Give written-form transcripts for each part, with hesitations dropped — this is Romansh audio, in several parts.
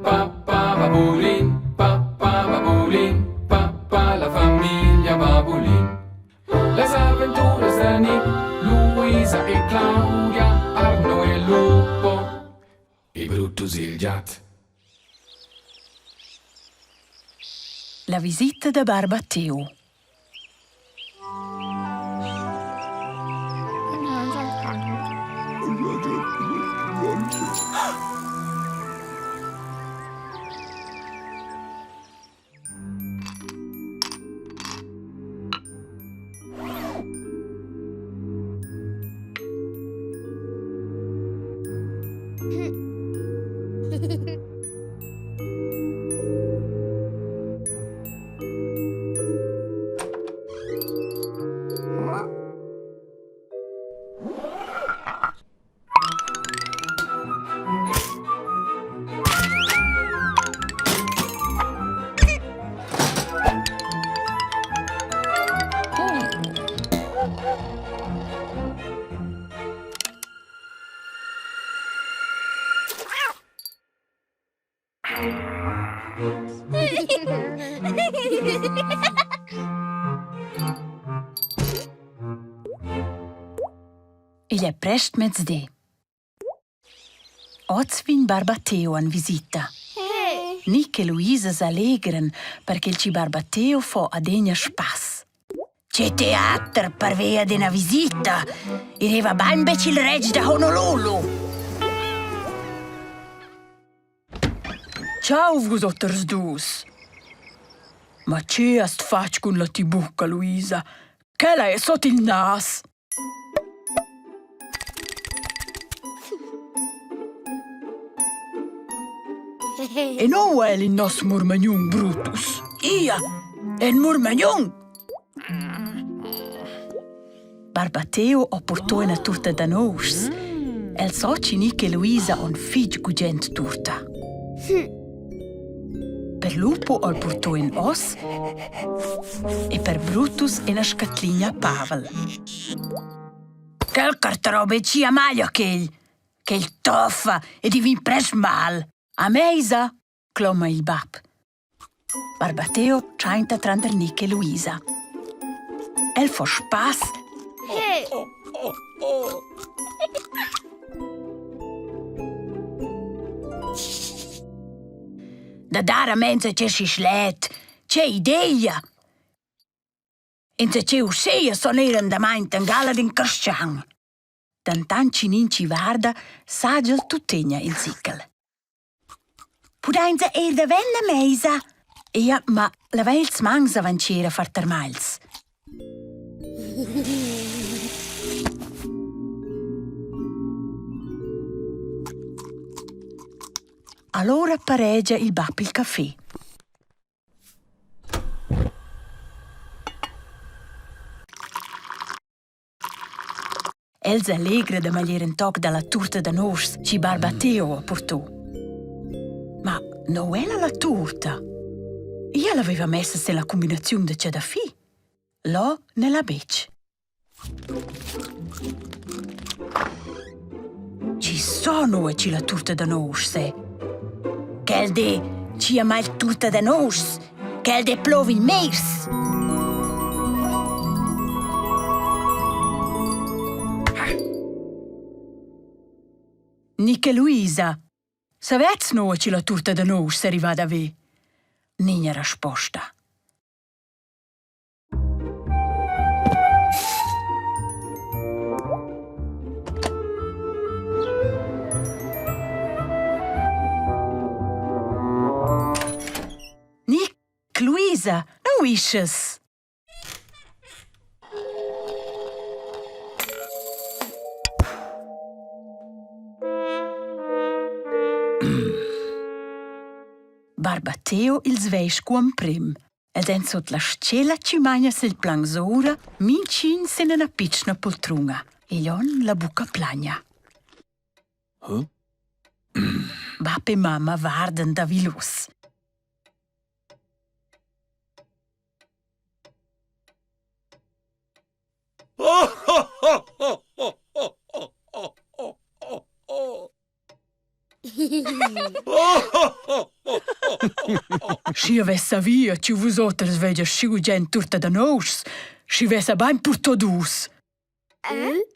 pa pa babulin, pa pa babulin, pa pa la famiglia babulin. Las aventuras da Nick, Luisa e Claudia, Arno e Lupo e Brutus il giat. La visita da barba Teo. Igl è prest mezdi. Oz vegn barba Teo an visita. Nic e Luisa s'allegran perche chi barba Teo fo adegna spass. Che teater pervia d'ina visita! I reva bain betg il retg da Honolulu! Ciao vus oters dus! Ma che hast fatg cun la ti bucca, Luisa? Quella è sot il nas! E nu el il nos murmagnun Brutus? Ia, en murmagnun! Barba Teo ho purto üna turta da nouschs. El so chi Nic e Luisa on fich gugent turta. Per Lupo ho'l purto ün os e per Brutus üna scatligna pavel. Quel cartarò be sia maglia quel, quel toffa ed i vegn prest mal. A meisa, cloma il bap. Barba Teo tschainta tranter Nic e Luisa. El fo spass Da dar a menza che schi schlet, che ideia! Enzatgei uscheia son eir andamaint en gala d'in carstgaun. Dantant chi nin chi varda, saja el tuttegna il zichel. Pudainsa eir davent la meisa? Ia, ma lavai ils mans avant ch'ir a far termagls. Allora paregia il bap il café. El s'allegra da maglier ün toc da la turta da nuschs chi barba Teo ha purtò. Ma no ella la turta? Ella l'aveva messa silla cumbinaziun da chadafi. Là n'ella betg. Chi so nua chi la turta da nuschs è? Quel di chi ha mai turta da nuschs, quel di plovi meirs. Nica Luisa, savez nua chi la turta da nuschs è rivada vi? Nigna risposta. Nic, Luisa, nu ischas? Barba Teo ils vei scu emprim. Ed en sut la stgela chi magna sil plan sura, minchin sin ina pitschna poltruna. Igl onn la bucca plagna. Huh? Bab e mamma vardan da vilus. Schi avess savia che vus oters vegias schi gugent turta da nouschs, schi vessa bain purto dus. Eh?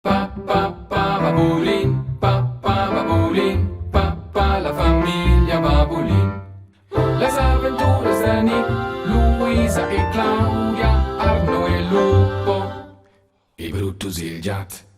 Pa pa pa babulin, pa pa babulin, pa pa la famiglia Babulin. Las aventuras da Nick, Luisa e Claudia, Arno e Lupo e Brutus il giat.